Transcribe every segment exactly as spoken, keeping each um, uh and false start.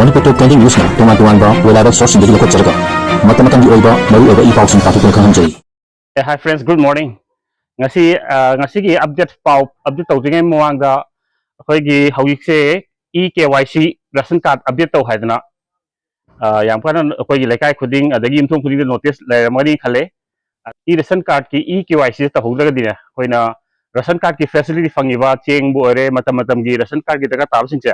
ꯃꯅꯤꯄꯨꯔ ꯇꯣꯞ twenty ꯅ꯭ꯌꯨꯁꯅ ꯇꯣꯉꯥꯟ ꯇꯣꯉꯥꯟꯕ web ꯁꯣꯔꯁꯁꯤꯡꯗꯒꯤ ꯂꯧꯈꯠꯆꯔꯒ ꯃꯇꯝ ꯃꯇꯝꯒꯤ ꯑꯣꯏꯕ ꯃꯔꯨ ꯑꯣꯏꯕ ꯏ ꯄꯥꯎꯁꯤꯡ ꯄꯥꯊꯣꯛꯇꯨꯅ ꯈꯪꯍꯟꯖꯔꯤ꯫ Hey, hi friends, good morning. ꯉꯁꯤ, ꯑ, ꯉꯁꯤꯒꯤ ꯑꯞꯗꯦꯠ ꯄꯥꯎ ꯑꯞꯗꯦꯠ ꯇꯧꯗ꯭ꯔꯤꯉꯩ ꯃꯃꯥꯡꯗ ꯑꯩꯈꯣꯏꯒꯤ ꯍꯧꯖꯤꯛꯁꯦ ꯏ ꯀꯦ ꯋꯥꯏ ꯁꯤ ꯔꯦꯁꯟ ꯀꯥꯔꯗ ꯑꯞꯗꯦꯠ ꯇꯧ ꯍꯥꯏꯗꯅ, ꯑ, ꯌꯥꯝ ꯀꯟꯅ ꯑꯩꯈꯣꯏꯒꯤ ꯂꯩꯀꯥꯏ ꯈꯨꯗꯤꯡ ꯑꯗꯒꯤ ꯌꯨꯝꯊꯣꯡ ꯈꯨꯗꯤꯡꯗ ꯅꯣꯇꯤꯁ ꯂꯩꯔꯝꯒꯅꯤ ꯈꯜꯂꯦ꯫ ꯏ ꯔꯦꯁꯟ ꯀꯥꯔꯗꯀꯤ ꯏ ꯀꯦ ꯋꯥꯏ ꯁꯤ ꯇꯧꯍꯧꯗ꯭ꯔꯒꯗꯤꯅꯦ, ꯑꯩꯈꯣꯏꯅ ꯔꯦꯁꯟ ꯀꯥꯔꯗꯀꯤ ꯐꯦꯁꯤꯂꯤꯇꯤ ꯐꯪꯉꯤꯕ ꯆꯦꯡꯕꯨ ꯑꯣꯏꯔꯦ, ꯃꯇꯝ ꯃꯇꯝꯒꯤ ꯔꯦꯁꯟ ꯀꯥꯔꯗꯀꯤ ꯗꯔꯀꯥꯔ ꯇꯥꯕꯁꯤꯡꯁꯦ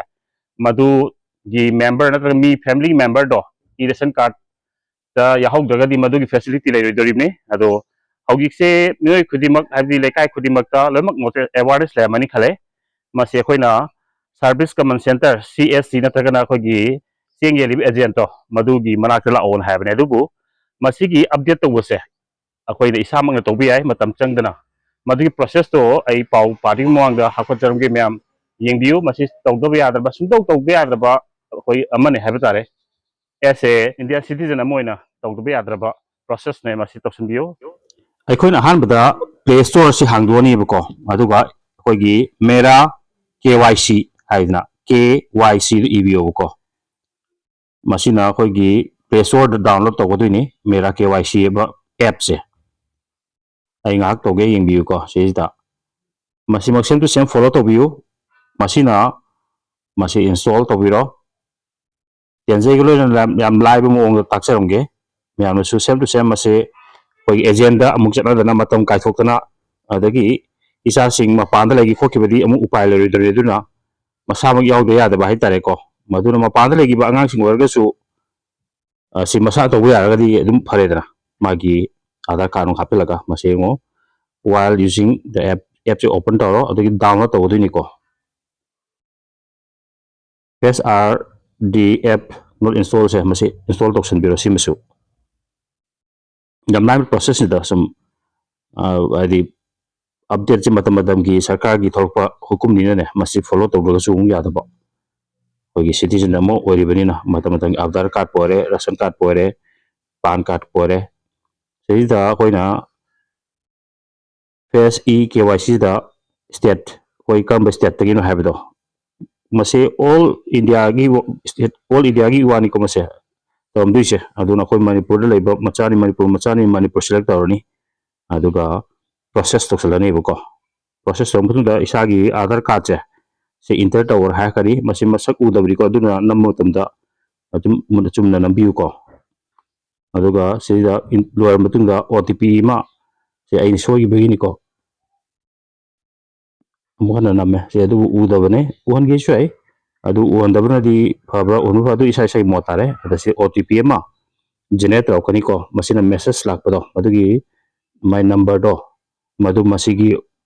ꯃꯗꯨꯒꯤ ꯃꯦꯝꯕꯔ ꯅꯠꯇ꯭ꯔꯒ ꯃꯤ ꯐꯦꯃꯤꯂꯤ ꯃꯦꯝꯕꯔꯗꯣ ꯏ ꯔꯦꯁꯟ ꯀꯥꯔꯗ ꯌꯥꯎꯍꯧꯗ꯭ꯔꯒꯗꯤ ꯃꯗꯨꯒꯤ ꯐꯦꯁꯤꯂꯤꯇꯤ ꯂꯩꯔꯣꯏꯗꯧꯔꯤꯕꯅꯤ꯫ ꯑꯗꯣ ꯍꯧꯖꯤꯛꯁꯦ ꯃꯤꯑꯣꯏ ꯈꯨꯗꯤꯡꯃꯛ, ꯍꯥꯏꯕꯗꯤ ꯂꯩꯀꯥꯏ ꯈꯨꯗꯤꯡꯃꯛꯇ ꯂꯣꯏꯅꯃꯛ ꯅꯣꯇꯤꯁ, ꯑꯦꯋꯥꯔꯅꯦꯁ ꯂꯩꯔꯝꯃꯅꯤ ꯈꯜꯂꯦ꯫ ꯃꯁꯤ ꯑꯩꯈꯣꯏꯅ ꯁꯥꯔꯚꯤꯁ ꯀꯃꯟ ꯁꯦꯟꯇꯔ, ꯁꯤ ꯑꯦꯁ ꯁꯤ, ꯅꯠꯇ꯭ꯔꯒꯅ ꯑꯩꯈꯣꯏꯒꯤ ꯆꯦꯡ ꯌꯦꯜꯂꯤꯕ ꯑꯦꯖꯦꯟꯠꯇꯣ, ꯃꯗꯨꯒꯤ ꯃꯅꯥꯛꯇ ꯂꯥꯛꯑꯣꯅ ꯍꯥꯏꯕꯅꯦ꯫ ꯑꯗꯨꯕꯨ ꯃꯁꯤꯒꯤ ꯑꯞꯗꯦꯠ ꯇꯧꯕꯁꯦ ꯑꯩꯈꯣꯏꯅ ꯏꯁꯥꯃꯛꯅ ꯇꯧꯕ ꯌꯥꯏ, ꯃꯇꯝ ꯆꯪꯗꯅ꯫ ꯃꯗꯨꯒꯤ ꯄ꯭ꯔꯣꯁꯦꯁꯇꯣ ꯑꯩ ꯄꯥꯎ ꯄꯥꯗ꯭ꯔꯤꯉꯩ ꯃꯃꯥꯡꯗ ꯍꯥꯞꯀꯠꯆꯔꯝꯒꯦ꯫ ꯃꯌꯥꯝ ꯌꯦꯡꯕꯤꯌꯨ꯫ ꯃꯁꯤ ꯇꯧꯗꯕ ꯌꯥꯗ꯭ꯔꯕ, ꯁꯨꯡꯇꯧ ꯇꯧꯕ ꯌꯥꯗ꯭ꯔꯕ ꯑꯩꯈꯣꯏ ꯑꯃꯅꯤ ꯍꯥꯏꯕ ꯇꯥꯔꯦ꯫ ꯑꯦꯁ ꯑꯦ ꯏꯟꯗꯤꯌꯥ ꯁꯤꯇꯤꯖꯟ ꯑꯃ ꯑꯣꯏꯅ ꯇꯧꯗꯕ ꯌꯥꯗ꯭ꯔꯕ ꯄ꯭ꯔꯣꯁꯦꯁꯅꯦ꯫ ꯃꯁꯤ ꯇꯧꯁꯤꯟꯕꯤꯌꯨ꯫ ꯑꯩꯈꯣꯏꯅ ꯑꯍꯥꯟꯕꯗ ꯄ꯭ꯂꯦ ꯁ꯭ꯇꯣꯔꯁꯤ ꯍꯥꯡꯗꯣꯛꯑꯅꯤꯕꯀꯣ, ꯑꯗꯨꯒ ꯑꯩꯈꯣꯏꯒꯤ ꯃꯦꯔꯥ ꯀꯦ ꯋꯥꯏ ꯁꯤ ꯍꯥꯏꯗꯅ, ꯀꯦ ꯋꯥꯏ ꯁꯤꯗꯨ ꯏꯕꯤꯌꯣꯕꯀꯣ꯫ ꯃꯁꯤꯅ ꯑꯩꯈꯣꯏꯒꯤ ꯄ꯭ꯂꯦ ꯁ꯭ꯇꯣꯔꯗ ꯗꯥꯎꯟꯂꯣꯗ ꯇꯧꯒꯗꯣꯏꯅꯤ, ꯃꯦꯔꯥ ꯀꯦ ꯋꯥꯏ ꯁꯤ ꯍꯥꯏꯕ ꯑꯦꯞꯁꯦ꯫ ꯑꯩ ꯉꯥꯏꯍꯥꯛ ꯇꯧꯒꯦ, ꯌꯦꯡꯕꯤꯌꯨꯀꯣ꯫ ꯁꯤꯁꯤꯗ ꯃꯁꯤꯃꯛ ꯁꯦꯝ ꯇꯨ ꯁꯦꯝ ꯐꯣꯂꯣ ꯇꯧꯕꯤꯌꯨ꯫ ꯃꯁꯤꯅ, ꯃꯁꯤ ꯏꯟꯁꯇꯣꯜ ꯇꯧꯕꯤꯔꯣ꯫ ꯇꯦꯟꯖꯩꯒ ꯂꯣꯏꯅꯅ ꯌꯥꯝ, ꯌꯥꯝ ꯂꯥꯏꯕ ꯃꯑꯣꯡꯗ ꯇꯥꯛꯆꯔꯝꯒꯦ꯫ ꯃꯌꯥꯝꯅꯁꯨ ꯁꯦꯝ ꯇꯨ ꯁꯦꯝ ꯃꯁꯤ ꯑꯩꯈꯣꯏꯒꯤ ꯑꯦꯖꯦꯟꯗ ꯑꯃꯨꯛ ꯆꯠꯅꯗꯅ, ꯃꯇꯝ ꯀꯥꯏꯊꯣꯛꯇꯅ, ꯑꯗꯒꯤ ꯏꯆꯥꯁꯤꯡ ꯃꯄꯥꯟꯗ ꯂꯩꯈꯤ ꯈꯣꯠꯈꯤꯕꯗꯤ ꯑꯃꯨꯛ ꯎꯄꯥꯏ ꯂꯩꯔꯣꯏꯗꯧꯔꯤ꯫ ꯑꯗꯨꯅ ꯃꯁꯥꯃꯛ ꯌꯥꯎꯗ ꯌꯥꯗꯕ ꯍꯥꯏꯇꯥꯔꯦꯀꯣ꯫ ꯃꯗꯨꯅ ꯃꯄꯥꯟꯗ ꯂꯩꯈꯤꯕ ꯑꯉꯥꯡꯁꯤꯡ ꯑꯣꯏꯔꯒꯁꯨ, ꯑ, ꯁꯤ ꯃꯁꯥ ꯇꯧꯕ ꯌꯥꯔꯒꯗꯤ ꯑꯗꯨꯝ ꯐꯔꯦꯗꯅ, ꯃꯥꯒꯤ ꯑꯙꯥꯔ ꯀꯥꯔꯗ ꯅꯨꯡ ꯍꯥꯞꯆꯤꯜꯂꯒ꯫ ꯃꯁꯤ ꯌꯦꯡꯉꯣ, while using the app, ꯑꯦꯞꯁꯦ ꯑꯣꯄꯟ ꯇꯧꯔꯣ, ꯑꯗꯨꯒꯤ ꯗꯥꯎꯟꯂꯣꯗ ꯇꯧꯒꯗꯣꯏꯅꯤꯀꯣ꯫ S R D app not ꯏꯟꯁꯇꯣꯜꯁꯦ, ꯃꯁꯤ ꯏꯟꯁꯇꯣꯜ ꯇꯧꯁꯟꯕꯤꯔꯣ꯫ ꯁꯤꯃꯁꯨ ꯌꯥꯝ ꯂꯥꯏꯕ ꯄ꯭ꯔꯣꯁꯦꯁꯅꯤꯗ꯫ ꯁꯨꯝ, ꯑ, ꯍꯥꯏꯗꯤ ꯑꯞꯗꯦꯠꯁꯦ ꯃꯇꯝ ꯃꯇꯝꯒꯤ ꯁꯔꯀꯥꯔꯒꯤ ꯊꯣꯛꯂꯛꯄ ꯍꯨꯀꯨꯝꯅꯤꯅꯅꯦ, ꯃꯁꯤ ꯐꯣꯂꯣ ꯇꯧꯗ꯭ꯔꯒꯁꯨ ꯑꯃꯨꯛ ꯌꯥꯗꯕ꯫ ꯑꯩꯈꯣꯏꯒꯤ ꯁꯤꯇꯤꯖꯟ ꯑꯃ ꯑꯣꯏꯔꯤꯕꯅꯤꯅ ꯃꯇꯝ ꯃꯇꯝꯒꯤ ꯑꯥꯙꯥꯔ ꯀꯥꯔꯗꯄꯨ ꯑꯣꯏꯔꯦ, ꯔꯦꯁꯟ ꯀꯥꯔꯗꯄꯨ ꯑꯣꯏꯔꯦ, ꯄꯥꯟ ꯀꯥꯔꯗꯄꯨ ꯑꯣꯏꯔꯦ꯫ ꯁꯤꯗꯩꯁꯤꯗ ꯑꯩꯈꯣꯏꯅ ꯐꯦꯁ ꯏ ꯀꯦ ꯋꯥꯏ ꯁꯤꯗ ꯁ꯭ꯇꯦꯠ, ꯑꯩꯈꯣꯏ ꯀꯔꯝꯕ ꯁ꯭ꯇꯦꯠꯇꯒꯤꯅꯣ ꯍꯥꯏꯕꯗꯣ, ꯃꯁꯤ ꯑꯣꯜ ꯏꯟꯗꯤꯌꯥꯒꯤ ꯁ꯭ꯇꯦꯠ, ꯑꯣꯜ ꯏꯟꯗꯤꯌꯥꯒꯤ ꯋꯥꯅꯤꯀꯣ ꯃꯁꯦ ꯇꯧꯔꯝꯗꯣꯏꯁꯦ꯫ ꯑꯗꯨꯅ ꯑꯩꯈꯣꯏ ꯃꯅꯤꯄꯨꯔꯗ ꯂꯩꯕ ꯃꯆꯥꯅꯤ, ꯃꯅꯤꯄꯨꯔ ꯃꯆꯥꯅꯤ, ꯃꯅꯤꯄꯨꯔ ꯁꯦꯂꯦꯛ ꯇꯧꯔꯅꯤ꯫ ꯑꯗꯨꯒ ꯄ꯭ꯔꯣꯁꯦꯁ ꯇꯧꯁꯜꯂꯅꯦꯕꯀꯣ꯫ ꯄ꯭ꯔꯣꯁꯦꯁ ꯇꯧꯔ ꯃꯇꯨꯡꯗ ꯏꯁꯥꯒꯤ ꯑꯥꯙꯥꯔ ꯀꯥꯔꯠꯁꯦ ꯁꯤ ꯏꯟꯇꯔ ꯇꯧꯔ ꯍꯥꯏꯔꯛꯀꯅꯤ꯫ ꯃꯁꯤ ꯃꯁꯛ ꯎꯗꯕꯅꯤꯀꯣ, ꯑꯗꯨꯅ ꯅꯝꯕ ꯃꯇꯝꯗ ꯑꯗꯨꯝ ꯆꯨꯝꯅ ꯅꯝꯕꯤꯌꯨꯀꯣ꯫ ꯑꯗꯨꯒ ꯁꯤꯗ ꯂꯣꯏꯔ ꯃꯇꯨꯡꯗ ꯑꯣ ꯇꯤ ꯄꯤ ꯑꯃ, ꯁꯤ ꯑꯩꯅ ꯁꯣꯏꯈꯤꯕꯒꯤꯅꯤꯀꯣ, ꯑꯃꯨꯛ ꯍꯟꯅ ꯅꯝꯃꯦ꯫ ꯁꯤ ꯑꯗꯨꯕꯨ ꯎꯗꯕꯅꯦ, ꯎꯍꯟꯒꯦꯁꯨ ꯌꯥꯏ꯫ ꯑꯗꯨ ꯎꯍꯟꯗꯕꯅꯗꯤ ꯐꯕ꯭ꯔꯥ, ꯎꯍꯟꯕ ꯐꯕ꯭ꯔꯥ, ꯑꯗꯨ ꯏꯁꯥ ꯏꯁꯥꯒꯤ ꯃꯣꯠ ꯇꯥꯔꯦ꯫ ꯑꯗ ꯁꯤ ꯑꯣ ꯇꯤ ꯄꯤ ꯑꯃ ꯖꯦꯅꯦꯔꯦꯠ ꯇꯧꯔꯛꯀꯅꯤꯀꯣ, ꯃꯁꯤꯅ ꯃꯦꯁꯦꯖ ꯂꯥꯛꯄꯗꯣ, ꯑꯗꯨꯒꯤ ꯃꯥꯏ ꯅꯝꯕꯔꯗꯣ, ꯃꯗꯨ ꯃꯁꯤꯒꯤ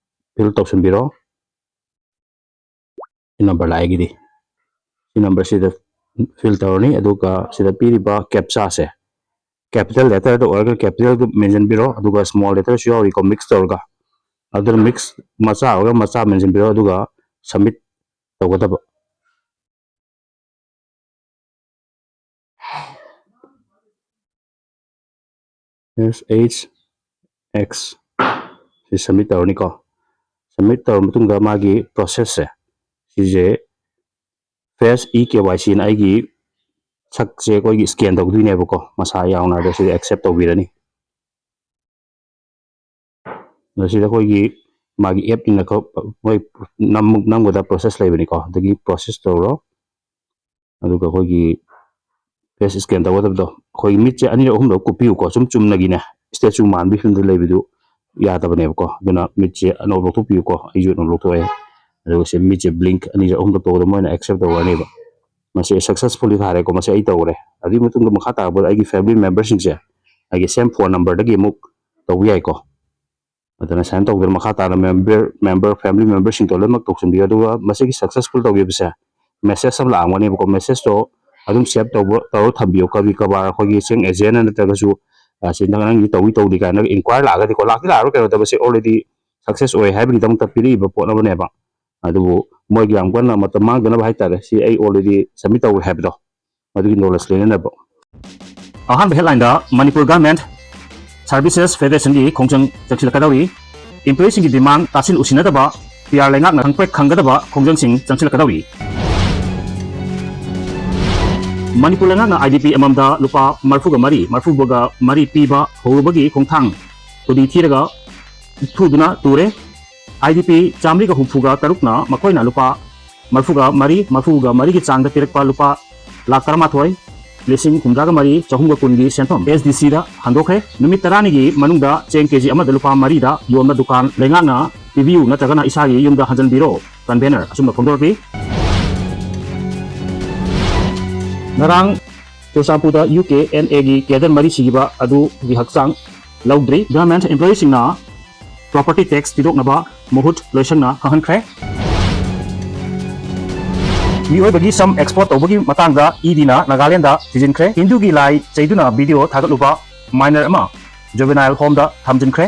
ꯐꯤꯜ ꯇꯧꯁꯤꯟꯕꯤꯔꯣ꯫ ꯁꯤ ꯅꯝꯕꯔ ꯂꯥꯛꯑꯦꯒꯤꯗꯤ, ꯁꯤ ꯅꯝꯕꯔꯁꯤꯗ ꯐꯤꯜ ꯇꯧꯔꯅꯤ꯫ ꯑꯗꯨꯒ ꯁꯤꯗ ꯄꯤꯔꯤꯕ ꯀꯦꯞꯆꯥꯁꯦ, ꯀꯦꯄꯤꯇꯦꯜ ꯂꯦꯇꯔꯗ ꯑꯣꯏꯔꯒꯅ ꯀꯦꯄꯤꯇꯦꯜꯗꯨ ꯃꯦꯟꯁꯤꯟꯕꯤꯔꯣ, ꯑꯗꯨꯒ ꯁ꯭ꯃꯣꯜ ꯂꯦꯇꯔꯁꯨ ꯌꯥꯎꯔꯤꯀꯣ, ꯃꯤꯛꯁ ꯇꯧꯔꯒ꯫ ꯑꯗꯨꯅ ꯃꯤꯛꯁ, ꯃꯆꯥ ꯑꯣꯏꯔꯒ ꯃꯆꯥ ꯃꯦꯟꯁꯤꯟꯕꯤꯔꯣ, ꯑꯗꯨꯒ ꯁꯕꯃꯤꯠ ꯇꯧꯒꯗꯕ꯫ ꯑꯦꯁ ꯑꯩꯆ ꯑꯦꯛꯁ ꯁꯤ ꯁꯕꯃꯤꯠ ꯇꯧꯔꯅꯤꯀꯣ꯫ ꯁꯕꯃꯤꯠ ꯇꯧꯔ ꯃꯇꯨꯡꯗ ꯃꯥꯒꯤ ꯄ꯭ꯔꯣꯁꯦꯁꯁꯦ, ꯁꯤꯁꯦ ꯐꯦꯁ ꯏ ꯀꯦ ꯋꯥꯏ ꯁꯤꯅ ꯑꯩꯒꯤ ꯁꯛꯁꯦ ꯑꯩꯈꯣꯏꯒꯤ ꯁ꯭ꯀꯦꯟ ꯇꯧꯗꯣꯏꯅꯦꯕꯀꯣ, ꯃꯁꯥ ꯌꯥꯎꯅ꯫ ꯑꯗꯣ ꯁꯤꯗ ꯑꯦꯛꯁꯦꯞ ꯇꯧꯕꯤꯔꯅꯤ꯫ ꯑꯗꯣ ꯁꯤꯗ ꯑꯩꯈꯣꯏꯒꯤ ꯃꯥꯒꯤ ꯑꯦꯞꯀꯤ ꯅꯈꯣ-, ꯃꯣꯏ ꯅꯝ-, ꯅꯝꯒꯗꯕ ꯄ꯭ꯔꯣꯁꯦꯁ ꯂꯩꯕꯅꯤꯀꯣ꯫ ꯑꯗꯒꯤ ꯄ꯭ꯔꯣꯁꯦꯁ ꯇꯧꯔꯣ꯫ ꯑꯗꯨꯒ ꯑꯩꯈꯣꯏꯒꯤ ꯐꯦꯁ ꯁ꯭ꯀꯦꯟ ꯇꯧꯒꯗꯕꯗꯣ, ꯑꯩꯈꯣꯏꯒꯤ ꯃꯤꯠꯁꯦ ꯑꯅꯤꯔꯛ ꯑꯍꯨꯝꯂꯛ ꯀꯨꯞꯄꯤꯌꯨꯀꯣ꯫ ꯁꯨꯝ ꯆꯨꯝꯅꯒꯤꯅꯦ, ꯁ꯭ꯇꯦꯆꯨ ꯃꯥꯟꯕꯒꯤ ꯐꯤꯕꯝꯗ ꯂꯩꯕꯗꯨ ꯌꯥꯗꯕꯅꯦꯕꯀꯣ꯫ ꯑꯗꯨꯅ ꯃꯤꯠꯁꯦ ꯑꯅꯧꯕ ꯂꯧꯊꯣꯛꯄꯤꯌꯨꯀꯣ꯫ ꯑꯩꯁꯨ ꯑꯅꯧꯕ ꯂꯧꯊꯣꯛꯑꯦ꯫ ꯑꯗꯨꯒ ꯁꯤ ꯃꯤꯠꯁꯦ ꯕ꯭ꯂꯤꯡꯛ ꯑꯅꯤꯔꯛ ꯑꯍꯨꯝꯂꯛ ꯇꯧꯕꯗ ꯃꯣꯏꯅ ꯑꯦꯛꯁꯦꯞ ꯇꯧꯔꯅꯦꯕ꯫ ꯃꯁꯤ ꯁꯛꯁꯦꯁꯐꯨꯜꯂꯤ ꯊꯥꯔꯦꯀꯣ꯫ ꯃꯁꯤ ꯑꯩ ꯇꯧꯈ꯭ꯔꯦ꯫ ꯑꯗꯨꯒꯤ ꯃꯇꯨꯡꯗ ꯃꯈꯥ ꯇꯥꯔꯛꯄꯗ ꯑꯩꯒꯤ ꯐꯦꯃꯤꯂꯤ ꯃꯦꯝꯕꯔꯁꯤꯡꯁꯦ ꯑꯩꯒꯤ ꯁꯦꯝ ꯐꯣꯟ ꯅꯝꯕꯔꯗꯒꯤ ꯑꯃꯨꯛ ꯇꯧꯕ ꯌꯥꯏꯀꯣ꯫ ꯑꯗꯨꯅ ꯁꯨꯃꯥꯏꯅ ꯇꯧꯗꯅ ꯃꯈꯥ ꯇꯥꯅ ꯃꯦꯝꯕꯔ, ꯃꯦꯝꯕꯔ, ꯐꯦꯃꯤꯂꯤ ꯃꯦꯝꯕꯔꯁꯤꯡꯗꯣ ꯂꯣꯏꯅꯃꯛ ꯇꯧꯁꯤꯟꯕꯤꯌꯨ꯫ ꯑꯗꯨꯒ ꯃꯁꯤꯒꯤ ꯁꯛꯁꯦꯁꯐꯨꯜ ꯇꯧꯈꯤꯕꯁꯦ ꯃꯦꯁꯦꯖ ꯑꯃ ꯂꯥꯛꯑꯝꯒꯅꯦꯕꯀꯣ꯫ ꯃꯦꯁꯦꯖꯇꯣ ꯑꯗꯨꯝ ꯁꯦꯞ ꯇꯧꯕ, ꯇꯧꯔ ꯊꯝꯕꯤꯌꯨ꯫ ꯀꯕꯤ ꯀꯕꯥꯔ ꯑꯩꯈꯣꯏꯒꯤ ꯆꯦꯡ ꯑꯦꯖꯦꯟꯅ ꯅꯠꯇ꯭ꯔꯒꯁꯨ, ꯑ, ꯁꯤ ꯅꯪ, ꯅꯪꯒꯤ ꯇꯧꯏ ꯇꯧꯗꯦ ꯀꯥꯏꯅ ꯏꯟꯀ꯭ꯋꯥꯏꯔꯤ ꯂꯥꯛꯑꯒꯗꯤꯀꯣ, ꯂꯥꯛꯇꯤ ꯂꯥꯛꯑꯔꯣꯏ, ꯀꯩꯅꯣ ꯇꯧꯕ, ꯁꯤ ꯑꯣꯜꯔꯦꯗꯤ ꯁꯛꯁꯦꯁ ꯑꯣꯏ ꯍꯥꯏꯕꯒꯤꯗꯃꯛꯇ ꯄꯤꯔꯛꯏꯕ ꯄꯣꯠ ꯑꯃꯅꯦꯕ꯫ ꯑꯗꯨꯕꯨ ꯃꯣꯏꯒꯤ ꯌꯥꯝ ꯀꯟꯅ ꯃꯇꯝ ꯃꯥꯡꯗꯅꯕ ꯍꯥꯏꯇꯥꯔꯦ, ꯁꯤ ꯑꯩ ꯑꯣꯜꯔꯦꯗꯤ ꯁꯕꯃꯤꯠ ꯇꯧꯔꯦ ꯍꯥꯏꯕꯗꯣ, ꯃꯗꯨꯒꯤ ꯅꯣꯂꯦꯖ ꯂꯩꯅꯅꯕ꯫ ꯑꯍꯥꯟꯕ ꯍꯦꯗꯂꯥꯏꯟꯗ ꯃꯅꯤꯄꯨꯔ ꯒꯥꯔꯃꯦꯟꯠ ꯁꯥꯔꯚꯤꯁꯦꯁ ꯐꯦꯗꯔꯦꯁꯟꯒꯤ ꯈꯣꯡꯖꯪ ꯆꯪꯁꯤꯜꯂꯛꯀꯗꯧꯔꯤ꯫ ꯏꯝꯄ꯭ꯂꯣꯌꯤꯁꯤꯡꯒꯤ ꯗꯤꯃꯥꯟ ꯇꯥꯁꯤꯟ ꯎꯁꯤꯟꯅꯗꯕ ꯄꯤ ꯑꯥꯔ ꯂꯩꯉꯥꯛꯅ ꯈꯪꯄ꯭ꯔꯦꯛ ꯈꯪꯒꯗꯕ ꯈꯣꯡꯖꯪꯁꯤꯡ ꯆꯪꯁꯤꯜꯂꯛꯀꯗꯧꯔꯤ꯫ ꯃꯅꯤꯄꯨꯔ ꯂꯩꯉꯥꯛꯅ ꯑꯥꯏ ꯗꯤ ꯄꯤ ꯑꯃꯃꯝꯗ ꯂꯨꯄꯥ ꯃꯔꯐꯨꯒ ꯃꯔꯤ, ꯃꯔꯐꯨꯒ ꯃꯔꯤ ꯄꯤꯕ ꯍꯧꯔꯨꯕꯒꯤ ꯈꯣꯡꯊꯥꯡ ꯈꯨꯗꯤ ꯊꯤꯔꯒ ꯎꯞꯊꯨꯗꯨꯅ ꯇꯨꯔꯦ꯫ ꯑꯥꯏ ꯗꯤ ꯄꯤ ꯆꯥꯃꯔꯤꯒ ꯍꯨꯝꯐꯨꯒ ꯇꯔꯨꯛꯅ ꯃꯈꯣꯏꯅ ꯂꯨꯄꯥ ꯃꯔꯐꯨꯒ ꯃꯔꯤ, ꯃꯔꯐꯨꯒ ꯃꯔꯤꯒꯤ ꯆꯥꯡꯗ ꯄꯤꯔꯛꯄ ꯂꯨꯄꯥ ꯂꯥꯈ ꯇꯔꯥꯃꯥꯊꯣꯏ, ꯂꯤꯁꯤꯡ ꯍꯨꯝꯗ꯭ꯔꯥꯒ ꯃꯔꯤ, ꯆꯍꯨꯝꯒ ꯀꯨꯟꯒꯤ ꯁꯦꯟꯐꯝ ꯑꯦꯁ ꯗꯤ ꯁꯤꯗ ꯍꯟꯗꯣꯛꯈ꯭ꯔꯦ꯫ ꯅꯨꯃꯤꯠ ꯇꯔꯥꯅꯤꯒꯤ ꯃꯅꯨꯡꯗ ꯆꯦꯡ ꯀꯦ ꯖꯤ ꯑꯃꯗ ꯂꯨꯄꯥ ꯃꯔꯤꯗ ꯌꯣꯟꯕ ꯗꯨꯀꯥꯟ ꯂꯩꯉꯥꯛꯅ ꯄꯤꯕꯤꯌꯨ ꯅꯠꯇ꯭ꯔꯒꯅ ꯏꯁꯥꯒꯤ ꯌꯨꯝꯗ ꯍꯟꯖꯟꯕꯤꯔꯣ, convener ꯑꯁꯨꯝꯅ ꯐꯣꯡꯗꯣꯔꯛꯈꯤ꯫ ꯉꯔꯥꯡ ꯆꯨꯔꯆꯥꯟꯄꯨꯔꯗ ꯌꯨ ꯀꯦ ꯑꯦꯟ ꯑꯦꯒꯤ ꯀꯦꯗꯔ ꯃꯔꯤ ꯁꯤꯈꯤꯕ ꯑꯗꯨꯒꯤ ꯍꯛꯆꯥꯡ ꯂꯧꯗ꯭ꯔꯤ꯫ ꯒꯚꯔꯟꯃꯦꯟꯠ ꯏꯝꯄ꯭ꯂꯣꯌꯤꯁꯤꯡꯅ property tax ꯊꯤꯗꯣꯛꯅꯕ ꯃꯍꯨꯠ ꯂꯣꯏꯁꯪꯅ ꯈꯪꯍꯟꯈ꯭ꯔꯦ꯫ ꯃꯤꯑꯣꯏꯕꯒꯤ ꯁꯝ export ꯇꯧꯕꯒꯤ ꯃꯇꯥꯡꯗ ꯏ ꯗꯤꯅ ꯅꯥꯒꯥꯂꯦꯟꯗ ꯊꯤꯖꯤꯟꯈ꯭ꯔꯦ꯫ ꯍꯤꯟꯗꯨꯒꯤ ꯂꯥꯏ ꯆꯩꯗꯨꯅ video ꯊꯥꯒꯠꯂꯨꯕ minor ꯑꯃ juvenile homeꯗ ꯊꯝꯖꯤꯟꯈ꯭ꯔꯦ꯫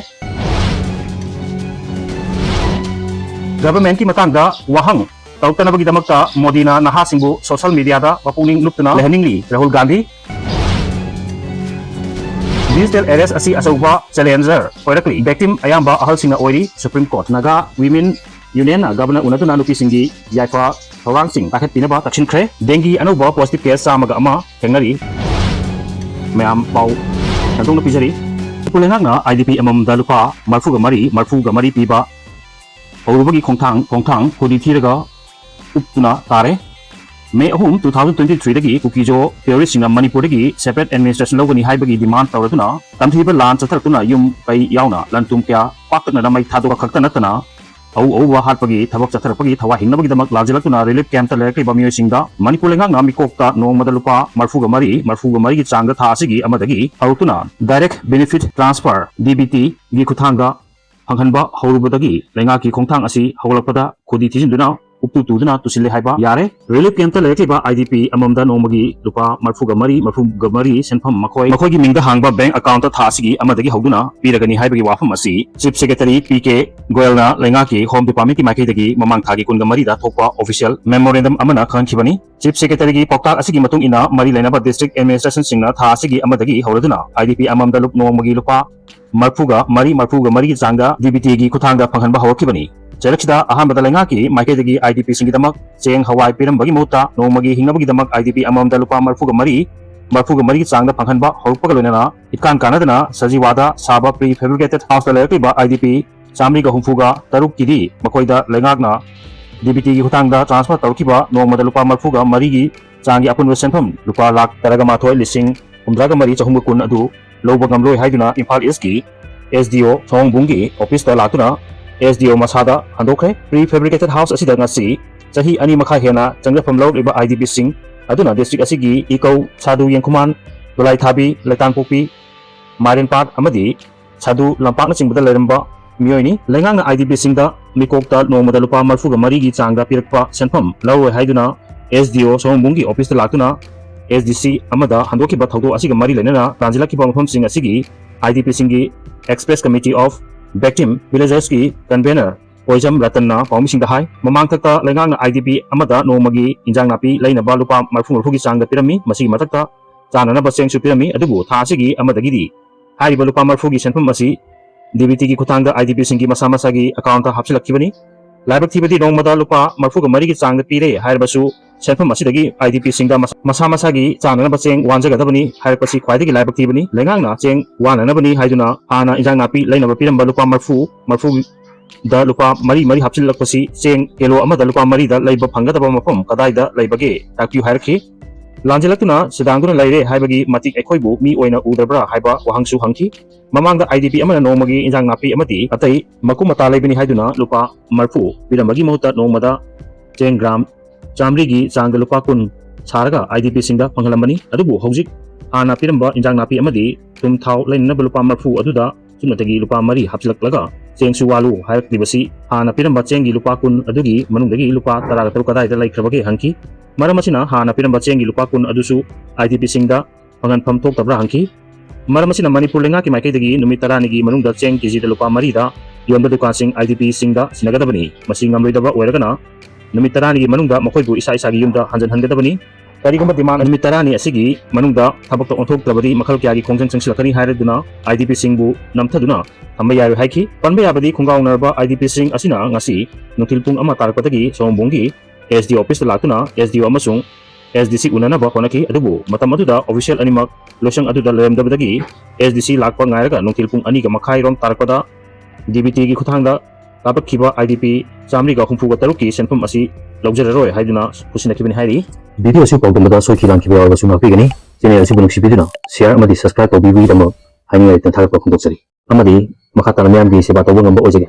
ꯒꯚꯔꯟꯃꯦꯟꯠꯀꯤ ꯃꯇꯥꯡꯗ ꯋꯥꯍꯪ ꯇꯧꯔꯛꯇꯅꯕꯒꯤꯗꯃꯛꯇ ꯃꯣꯗꯤꯅ ꯅꯍꯥꯁꯤꯡꯕꯨ social mediaꯗ ꯃꯄꯨꯛꯅꯤꯡ ꯂꯨꯞꯇꯨꯅ ꯂꯩꯍꯟꯅꯤꯡꯂꯤ, Rahul Gandhi. Digital arrest ꯑꯁꯤ ꯑꯆꯧꯕ challenger ꯑꯣꯏꯔꯛꯂꯤ꯫ Victim ꯑꯌꯥꯝꯕ ꯑꯍꯜꯁꯤꯡꯅ ꯑꯣꯏꯔꯤ꯫ Supreme Court꯫ Naga Women Unionꯅ Governor ꯎꯅꯗꯨꯅ ꯅꯨꯄꯤꯁꯤꯡꯒꯤ ꯌꯥꯏꯐ ꯊꯧꯔꯥꯡꯁꯤꯡ ꯇꯥꯈꯠꯄꯤꯅꯕ ꯇꯛꯁꯤꯟꯈ꯭ꯔꯦ꯫ Dengue ꯑꯅꯧꯕ positive case ꯆꯥꯝꯃꯒ ꯑꯃ ꯊꯦꯡꯅꯔꯤ꯫ ꯃꯌꯥꯝ ꯄꯥꯎ ꯁꯟꯗꯣꯛꯅ ꯄꯤꯖꯔꯤ꯫ ꯃꯅꯤꯄꯨꯔ ꯂꯩꯉꯥꯛꯅ ꯑꯥꯏ ꯗꯤ ꯄꯤ ꯑꯃꯃꯝꯗ ꯂꯨꯄꯥ ꯃꯔꯐꯨꯒ ꯃꯔꯤ, ꯃꯔꯐꯨꯒ ꯃꯔꯤ ꯄꯤꯕ ꯍꯧꯔꯨꯕꯒꯤ ꯈꯣꯡꯊꯥꯡ, ꯈꯣꯡꯊꯥꯡ ꯈꯨꯗꯤ ꯊꯤꯔꯒ ꯎꯞꯇꯨꯅ ꯇꯥꯔꯦ꯫ ꯃꯦ ꯑꯍꯨꯝ, two thousand twenty threeꯗꯒꯤ ꯀꯨꯀꯤꯖꯣ terroristꯁꯤꯡꯅ ꯃꯅꯤꯄꯨꯔꯗꯒꯤ separate administration ꯂꯧꯒꯅꯤ ꯍꯥꯏꯕꯒꯤ demand ꯇꯧꯔꯗꯨꯅ ꯇꯝꯊꯤꯕ ꯂꯥꯟ ꯆꯠꯊꯔꯛꯇꯨꯅ ꯌꯨꯝ ꯀꯩ ꯌꯥꯎꯅ ꯂꯟ ꯊꯨꯝ ꯀꯌꯥ ꯄꯥꯛꯇꯛꯅꯅ ꯃꯩ ꯊꯥꯗꯣꯛꯄ ꯈꯛꯇ ꯅꯠꯇꯅ ꯑꯎ ꯑꯎꯕ ꯍꯥꯠꯄꯒꯤ ꯊꯕꯛ ꯆꯠꯊꯔꯛꯄꯒꯤ ꯊꯋꯥꯏ ꯍꯤꯡꯅꯕꯒꯤꯗꯃꯛ ꯂꯥꯛꯁꯤꯜꯂꯛꯇꯨꯅ relief campꯇ ꯂꯩꯔꯛꯂꯤꯕ ꯃꯤꯑꯣꯏꯁꯤꯡꯗ ꯃꯅꯤꯄꯨꯔ ꯂꯩꯉꯥꯛꯅ ꯃꯤꯀꯣꯛꯇ ꯅꯣꯡꯃꯗ ꯂꯨꯄꯥ ꯃꯔꯐꯨꯒ ꯃꯔꯤ, ꯃꯔꯐꯨꯒ ꯃꯔꯤꯒꯤ ꯆꯥꯡꯗ ꯊꯥ ꯑꯁꯤꯒꯤ ꯑꯃꯗꯒꯤ ꯍꯧꯔꯛꯇꯨꯅ direct benefit transfer, D B Tꯒꯤ ꯈꯨꯠꯊꯥꯡꯗ ꯐꯪꯍꯟꯕ ꯍꯧꯔꯨꯕꯗꯒꯤ ꯂꯩꯉꯥꯛꯀꯤ ꯈꯣꯡꯊꯥꯡ ꯑꯁꯤ ꯍꯧꯒꯠꯂꯛꯄꯗ ꯈꯨꯗꯤ ꯊꯤꯖꯤꯟꯗꯨꯅ ꯎꯞꯇꯨ ꯇꯨꯗꯨꯅ ꯇꯨꯁꯤꯜꯂꯦ ꯍꯥꯏꯕ ꯌꯥꯔꯦ꯫ Relief campꯇ ꯂꯩꯔꯛꯂꯤꯕ I D P ꯑꯃꯃꯝꯗ ꯅꯣꯡꯃꯒꯤ ꯂꯨꯄꯥ ꯃꯔꯐꯨꯒ ꯃꯔꯤ, ꯃꯔꯐꯨꯒ ꯃꯔꯤ ꯁꯦꯟꯐꯝ ꯃꯈꯣꯏ, ꯃꯈꯣꯏꯒꯤ ꯃꯤꯡꯗ ꯍꯥꯡꯕ bank accountꯇ ꯊꯥ ꯑꯁꯤꯒꯤ ꯑꯃꯗꯒꯤ ꯍꯧꯗꯨꯅ ꯄꯤꯔꯒꯅꯤ ꯍꯥꯏꯕꯒꯤ ꯋꯥꯐꯝ ꯑꯁꯤ Chief Secretary P K ꯒꯣꯌꯜꯅ ꯂꯩꯉꯥꯛꯀꯤ Home Departmentꯀꯤ ꯃꯥꯏꯀꯩꯗꯒꯤ ꯃꯃꯥꯡ ꯊꯥꯒꯤ ꯀꯨꯟꯒ ꯃꯔꯤꯗ ꯊꯣꯛꯄ official memorandum ꯑꯃꯅ ꯈꯪꯍꯟꯈꯤꯕꯅꯤ꯫ Chief Secretaryꯒꯤ ꯄꯥꯎꯇꯥꯛ ꯑꯁꯤꯒꯤ ꯃꯇꯨꯡ ꯏꯟꯅ ꯃꯔꯤ ꯂꯩꯅꯕ district administrationꯁꯤꯡꯅ ꯊꯥ ꯑꯁꯤꯒꯤ ꯑꯃꯗꯒꯤ ꯍꯧꯔꯗꯨꯅ I D P ꯑꯃꯃꯝꯗ ꯂꯨꯞ ꯅꯣꯡꯃꯒꯤ ꯂꯨꯄꯥ ꯃꯔꯐꯨꯒ ꯃꯔꯤ, ꯃꯔꯐꯨꯒ ꯃꯔꯤꯒꯤ ꯆꯥꯡꯗ D B Tꯒꯤ ꯈꯨꯠꯊꯥꯡꯗ ꯐꯪꯍꯟꯕ ꯍꯧꯔꯛꯈꯤꯕꯅꯤ꯫ ꯆꯩꯔꯛꯁꯤꯗ ꯑꯍꯥꯟꯕꯗ ꯂꯩꯉꯥꯛꯀꯤ ꯃꯥꯏꯀꯩꯗꯒꯤ IDPꯁꯤꯡꯒꯤꯗꯃꯛ ꯆꯦꯡ, ꯍꯋꯥꯏ ꯄꯤꯔꯝꯕꯒꯤ ꯃꯍꯨꯠꯇ ꯅꯣꯡꯃꯒꯤ ꯍꯤꯡꯅꯕꯒꯤꯗꯃꯛ IDP ꯑꯃꯃꯝꯗ ꯂꯨꯄꯥ ꯃꯔꯤꯐꯨꯒ ꯃꯔꯤ, ꯃꯔꯤꯐꯨꯒ ꯃꯔꯤꯒꯤ ꯆꯥꯡꯗ ꯐꯪꯍꯟꯕ ꯍꯧꯔꯛꯄꯒ ꯂꯣꯏꯅꯅ ꯏꯠꯀꯥꯟ ꯀꯥꯟꯅꯗꯅ ꯁꯖꯤꯋꯥꯗ ꯁꯥꯕ pre fabricated houseꯇ ꯂꯩꯔꯛꯂꯤꯕ IDP ꯆꯥꯃꯔꯤꯒ ꯍꯨꯝꯐꯨꯒ ꯇꯔꯨꯛꯀꯤꯗꯤ ꯃꯈꯣꯏꯗ ꯂꯩꯉꯥꯛꯅ DBTꯒꯤ ꯈꯨꯠꯊꯥꯡꯗ transfer ꯇꯧꯔꯛꯈꯤꯕ ꯅꯣꯡꯃꯗ ꯂꯨꯄꯥ ꯃꯔꯤꯐꯨꯒ ꯃꯔꯤꯒꯤ ꯆꯥꯡꯒꯤ ꯑꯄꯨꯟꯕ ꯁꯦꯟꯐꯝ ꯂꯨꯄꯥ ꯂꯥꯈ ꯇꯔꯥꯒ ꯃꯥꯊꯣꯏ ꯂꯤꯁꯤꯡ ꯍꯨꯝꯗ꯭ꯔꯥꯒ ꯃꯔꯤ ꯆꯍꯨꯝꯒ ꯀꯨꯟ ꯑꯗꯨ ꯂꯧꯕ ꯉꯝꯂꯣꯏ ꯍꯥꯏꯗꯨꯅ ꯏꯝꯐꯥꯜ ꯏꯁꯀꯤ SDO ꯁꯑꯣꯝꯕꯨꯡꯒꯤ ꯑꯣꯐꯤꯁꯇ ꯂꯥꯛꯇꯨꯅ SDO ꯃꯁꯥꯗ ꯍꯟꯗꯣꯛꯈ꯭ꯔꯦ꯫ Pre fabricated house ꯑꯁꯤꯗ ꯉꯁꯤ ꯆꯍꯤ ꯑꯅꯤ ꯃꯈꯥꯏ ꯍꯦꯟꯅ ꯆꯪꯖꯐꯝ ꯂꯧꯔꯛꯂꯤꯕ IDPꯁꯤꯡ ꯑꯗꯨꯅ district ꯑꯁꯤꯒꯤ ꯏꯀꯧ, ꯁꯥꯗꯨ ꯌꯦꯡꯈꯨꯃꯥꯟ, ꯗꯣꯂꯥꯏꯊꯥꯕꯤ, ꯂꯩꯇꯥꯡꯄꯣꯛꯄꯤ, ꯃꯥꯏꯔꯦꯟꯄꯥꯠ ꯑꯃꯗꯤ ꯁꯥꯗꯨ ꯂꯝꯄꯥꯛꯅꯆꯤꯡꯕꯗ ꯂꯩꯔꯝꯕ ꯃꯤꯑꯣꯏꯅꯤ꯫ ꯂꯩꯉꯥꯛꯅ IDPꯁꯤꯡꯗ ꯃꯤꯀꯣꯛꯇ ꯅꯣꯡꯃꯗ ꯂꯨꯄꯥ ꯃꯔꯤꯐꯨꯒ ꯃꯔꯤꯒꯤ ꯆꯥꯡꯗ ꯄꯤꯔꯛꯄ ꯁꯦꯟꯐꯝ ꯂꯧꯔꯣꯏ ꯍꯥꯏꯗꯨꯅ SDO ꯁꯑꯣꯝꯕꯨꯡꯒꯤ ꯑꯣꯐꯤꯁꯇ ꯂꯥꯛꯇꯨꯅ SDC ꯑꯃꯗ ꯍꯟꯗꯣꯛꯈꯤꯕ ꯊꯧꯗꯣꯛ ꯑꯁꯤꯒ ꯃꯔꯤ ꯂꯩꯅꯅ ꯇꯥꯟꯁꯤꯜꯂꯛꯈꯤꯕ ꯃꯐꯝꯁꯤꯡ ꯑꯁꯤꯒꯤ IDPꯁꯤꯡꯒꯤ Express Committee of Victim Villagersꯀꯤ convener ꯀꯣꯏꯖꯝ ꯔꯇꯟꯅ ꯄꯥꯎꯃꯤꯁꯤꯡꯗ ꯍꯥꯏ꯫ ꯃꯃꯥꯡꯊꯛꯇ ꯂꯩꯉꯥꯛꯅ IDP ꯑꯃꯗ ꯅꯣꯡꯃꯒꯤ ꯏꯟꯖꯥꯡ ꯅꯥꯄꯤ ꯂꯩꯅꯕ ꯂꯨꯄꯥ ꯃꯔꯤꯐꯨ ꯃꯔꯤꯐꯨꯒꯤ ꯆꯥꯡꯗ ꯄꯤꯔꯝꯃꯤ꯫ ꯃꯁꯤꯒꯤ ꯃꯊꯛꯇ ꯆꯥꯅꯅꯕ ꯆꯦꯡꯁꯨ ꯄꯤꯔꯝꯃꯤ꯫ ꯑꯗꯨꯕꯨ ꯊꯥ ꯑꯁꯤꯒꯤ ꯑꯃꯗꯒꯤꯗꯤ ꯍꯥꯏꯔꯤꯕ ꯂꯨꯄꯥ ꯃꯔꯤꯐꯨꯒꯤ ꯁꯦꯟꯐꯝ ꯑꯁꯤ DBTꯒꯤ ꯈꯨꯠꯊꯥꯡꯗ IDPꯁꯤꯡꯒꯤ ꯃꯁꯥ ꯃꯁꯥꯒꯤ accountꯇ ꯍꯥꯞꯆꯤꯜꯂꯛꯈꯤꯕꯅꯤ꯫ ꯂꯥꯏꯕꯛ ꯊꯤꯕꯗꯤ ꯅꯣꯡꯃꯗ ꯂꯨꯄꯥ ꯃꯔꯤꯐꯨꯒ ꯃꯔꯤꯒꯤ ꯆꯥꯡꯗ ꯄꯤꯔꯦ ꯍꯥꯏꯔꯕꯁꯨ ꯁꯦꯟꯐꯝ ꯑꯁꯤꯗꯒꯤ IDPꯁꯤꯡꯗ ꯃꯁꯥ ꯃꯁꯥꯒꯤ ꯆꯥꯅꯅꯕ ꯆꯦꯡ ꯋꯥꯟꯖꯒꯗꯕꯅꯤ ꯍꯥꯏꯔꯛꯄꯁꯤ ꯈ꯭ꯋꯥꯏꯗꯒꯤ ꯂꯥꯏꯕꯛ ꯊꯤꯕꯅꯤ꯫ ꯂꯩꯉꯥꯛꯅ ꯆꯦꯡ ꯋꯥꯟꯅꯅꯕꯅꯤ ꯍꯥꯏꯗꯨꯅ ꯍꯥꯟꯅ ꯏꯟꯖꯥꯡ ꯅꯥꯄꯤ ꯂꯩꯅꯕ ꯄꯤꯔꯝꯕ ꯂꯨꯄꯥ ꯃꯔꯤꯐꯨ, ꯃꯔꯤꯐꯨ ꯗ ꯂꯨꯄꯥ ꯃꯔꯤ ꯃꯔꯤ ꯍꯥꯞꯆꯤꯜꯂꯛꯄꯁꯤ ꯆꯦꯡ ꯀꯤꯂꯣ ꯑꯃꯗ ꯂꯨꯄꯥ ꯃꯔꯤꯗ ꯂꯩꯕ ꯐꯪꯒꯗꯕ ꯃꯐꯝ ꯀꯗꯥꯏꯗ ꯂꯩꯕꯒꯦ ꯇꯥꯛꯄꯤꯌꯨ ꯍꯥꯏꯔꯛꯈꯤ꯫ ꯂꯥꯟꯖꯦꯜꯂꯛꯇꯨꯅ ꯁꯤꯗꯥꯡꯗꯨꯅ ꯂꯩꯔꯦ ꯍꯥꯏꯕꯒꯤ ꯃꯇꯤꯛ ꯑꯩꯈꯣꯏꯕꯨ ꯃꯤ ꯑꯣꯏꯅ ꯎꯗꯕ꯭ꯔꯥ ꯍꯥꯏꯕ ꯋꯥꯍꯪꯁꯨ ꯍꯪꯈꯤ꯫ ꯃꯃꯥꯡꯗ IDP ꯑꯃꯅ ꯅꯣꯡꯃꯒꯤ ꯏꯟꯖꯥꯡ ꯅꯥꯄꯤ ꯑꯃꯗꯤ ꯑꯇꯩ ꯃꯀꯨꯞ ꯃꯇꯥ ꯂꯩꯕꯅꯤ ꯍꯥꯏꯗꯨꯅ ꯂꯨꯄꯥ ꯃꯔꯤꯐꯨ ꯄꯤꯔꯝꯕꯒꯤ ꯃꯍꯨꯠꯇ ꯅꯣꯡꯃꯗ ꯆꯦꯡ ꯒ꯭ꯔꯥꯝ ꯆꯥꯃꯔꯤꯒꯤ ꯆꯥꯡꯗ ꯂꯨꯄꯥ ꯀꯨꯟ ꯁꯥꯔꯒ IDPꯁꯤꯡꯗ ꯐꯪꯍꯜꯂꯝꯕꯅꯤ꯫ ꯑꯗꯨꯕꯨ ꯍꯧꯖꯤꯛ ꯍꯥꯟꯅ ꯄꯤꯔꯝꯕ ꯏꯟꯖꯥꯡ ꯅꯥꯄꯤ ꯑꯃꯗꯤ ꯊꯨꯝ ꯊꯥꯎ ꯂꯩꯅꯅꯕ ꯂꯨꯄꯥ ꯃꯔꯤꯐꯨ ꯑꯗꯨꯗ ꯆꯨꯝꯅꯇꯒꯤ ꯂꯨꯄꯥ ꯃꯔꯤ ꯍꯥꯞꯆꯤꯜꯂꯛꯂꯒ ꯆꯦꯡꯁꯨ ꯋꯥꯠꯂꯨ ꯍꯥꯏꯔꯛꯂꯤꯕꯁꯤ ꯍꯥꯟꯅ ꯄꯤꯔꯝꯕ ꯆꯦꯡꯒꯤ ꯂꯨꯄꯥ ꯀꯨꯟ ꯑꯗꯨꯒꯤ ꯃꯅꯨꯡꯗꯒꯤ ꯂꯨꯄꯥ ꯇꯔꯥꯒ ꯇꯔꯨꯛ ꯀꯗꯥꯏꯗ ꯂꯩꯈ꯭ꯔꯕꯒꯦ ꯍꯪꯈꯤ꯫ ꯃꯔꯝ ꯑꯁꯤꯅ ꯍꯥꯟꯅ ꯄꯤꯔꯝꯕ ꯆꯦꯡꯒꯤ ꯂꯨꯄꯥ ꯀꯨꯟ ꯑꯗꯨꯁꯨ IDPꯁꯤꯡꯗ ꯐꯪꯍꯟꯐꯝ ꯊꯣꯛꯇꯕ꯭ꯔꯥ ꯍꯪꯈꯤ꯫ ꯃꯔꯝ ꯑꯁꯤꯅ ꯃꯅꯤꯄꯨꯔ ꯂꯩꯉꯥꯛꯀꯤ ꯃꯥꯏꯀꯩꯗꯒꯤ ꯅꯨꯃꯤꯠ ꯇꯔꯥꯅꯤꯒꯤ ꯃꯅꯨꯡꯗ ꯆꯦꯡ ꯀꯦꯖꯤꯗ ꯂꯨꯄꯥ ꯃꯔꯤꯗ ꯌꯣꯟꯕ ꯗꯨꯀꯥꯟꯁꯤꯡ IDPꯁꯤꯡꯗ ꯁꯤꯟꯅꯒꯗꯕꯅꯤ꯫ ꯃꯁꯤ ꯉꯝꯂꯣꯏꯗꯕ ꯑꯣꯏꯔꯒꯅ ꯅꯨꯃꯤꯠ ꯇꯔꯥꯅꯤꯒꯤ ꯃꯅꯨꯡꯗ ꯃꯈꯣꯏꯕꯨ ꯏꯁꯥ ꯏꯁꯥꯒꯤ ꯌꯨꯝꯗ ꯍꯟꯖꯤꯟꯍꯟꯒꯗꯕꯅꯤ꯫ ꯀꯔꯤꯒꯨꯝꯕ demand ꯅꯨꯃꯤꯠ ꯇꯔꯥꯅꯤ ꯑꯁꯤꯒꯤ ꯃꯅꯨꯡꯗ ꯊꯕꯛꯇ ꯑꯣꯟꯊꯣꯛꯇ꯭ꯔꯕꯗꯤ ꯃꯈꯜ ꯀꯌꯥꯒꯤ ꯈꯣꯡꯖꯪ ꯆꯪꯁꯤꯜꯂꯛꯀꯅꯤ ꯍꯥꯏꯔꯗꯨꯅ IDPꯁꯤꯡꯕꯨ ꯅꯝꯊꯗꯨꯅ ꯊꯝꯕ ꯌꯥꯔꯣꯏ ꯍꯥꯏꯈꯤ꯫ ꯄꯟꯕ ꯌꯥꯕꯗꯤ ꯈꯣꯡꯒꯥꯎꯅꯔꯕ IDPꯁꯤꯡ ꯑꯁꯤꯅ ꯉꯁꯤ ꯅꯨꯡꯊꯤꯜ ꯄꯨꯡ ꯑꯃ ꯇꯥꯔꯛꯄꯗꯒꯤ ꯁꯑꯣꯝꯕꯨꯡꯒꯤ SDO officeꯇ ꯂꯥꯛꯇꯨꯅ SDO ꯑꯃꯁꯨꯡ SDC ꯎꯅꯅꯕ ꯍꯣꯠꯅꯈꯤ꯫ ꯑꯗꯨꯕꯨ ꯃꯇꯝ ꯑꯗꯨꯗ official ꯑꯅꯤꯃꯛ ꯂꯣꯏꯁꯪ ꯑꯗꯨꯗ ꯂꯩꯔꯝꯗꯕꯗꯒꯤ SDC ꯂꯥꯛꯄ ꯉꯥꯏꯔꯒ ꯅꯨꯡꯊꯤꯜ ꯄꯨꯡ ꯑꯅꯤꯒ ꯃꯈꯥꯏꯔꯣꯝ ꯇꯥꯔꯛꯄꯗ DBTꯒꯤ ꯈꯨꯠꯊꯥꯡꯗ ꯀꯥꯄꯛꯈꯤꯕ IDP ꯆꯥꯃꯔꯤꯒ ꯍꯨꯝꯐꯨꯒ ꯇꯔꯨꯛꯀꯤ ꯁꯦꯟꯐꯝ ꯑꯁꯤ ꯂꯧꯖꯔꯔꯣꯏ ꯍꯥꯏꯗꯨꯅ ꯈꯨꯠꯁꯤꯟꯅꯈꯤꯕꯅꯤ ꯍꯥꯏꯔꯤ꯫ Video ꯑꯁꯤ ꯄꯥꯎꯗꯝꯕꯗ ꯁꯣꯏꯈꯤ ꯂꯥꯟꯈꯤꯕ ꯌꯥꯎꯔꯕꯁꯨ ꯉꯥꯛꯄꯤꯒꯅꯤ꯫ Channel ꯑꯁꯤꯕꯨ ꯅꯨꯡꯁꯤꯕꯤꯗꯨꯅ share ꯑꯃꯗꯤ subscribe ꯇꯧꯕꯤꯕꯒꯤꯗꯃꯛ ꯍꯥꯏꯅꯤꯡꯉꯥꯏ ꯂꯩꯇꯅ ꯊꯥꯒꯠꯄ ꯐꯣꯡꯗꯣꯛꯆꯔꯤ꯫ ꯑꯃꯗꯤ ꯃꯈꯥ ꯇꯥꯅ ꯃꯤꯌꯥꯝꯒꯤ ꯁꯦꯕꯥ ꯇꯧꯕ ꯉꯝꯕ ꯑꯣꯏꯖꯒꯦ꯫